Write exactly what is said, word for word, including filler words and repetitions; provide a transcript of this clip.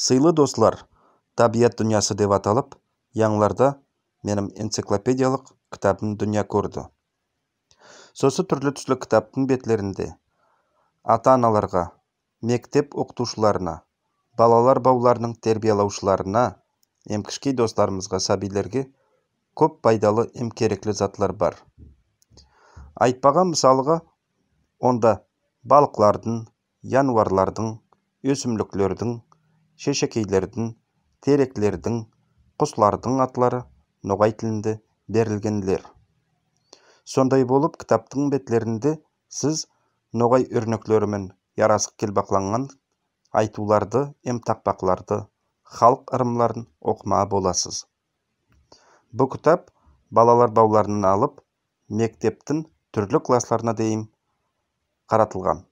Сыйлы дослар, «Табиат дуныясы» деп аталып, янъыларда меним энциклопедиялык китабым дуныя коьрди. Сосы туьрли туьсли китаптынъ бетлеринде ата-аналарга, мектеп окытувшыларына, балалар бавларынынъ тербиялавшыларына эм кишкей досларымызга, сабийлерге коьп пайдалы эм керекли затлар бар. Айтпага, мысалга, онда балыклардынъ, януварлардынъ, оьсимликлердинъ, шешекейлердинъ, тереклердинъ, куслардынъ атлары ногай тилинде берилгенлер. Сондай болып, китаптынъ бетлеринде сиз ногай оьрнеклери мен ярасык келбакланган айтувларды эм такпакларды, халк ырымларын окымага боласыз. Бу китап балалар бавларыннан алып, мектептинъ туьрли классларына дейим каратылган.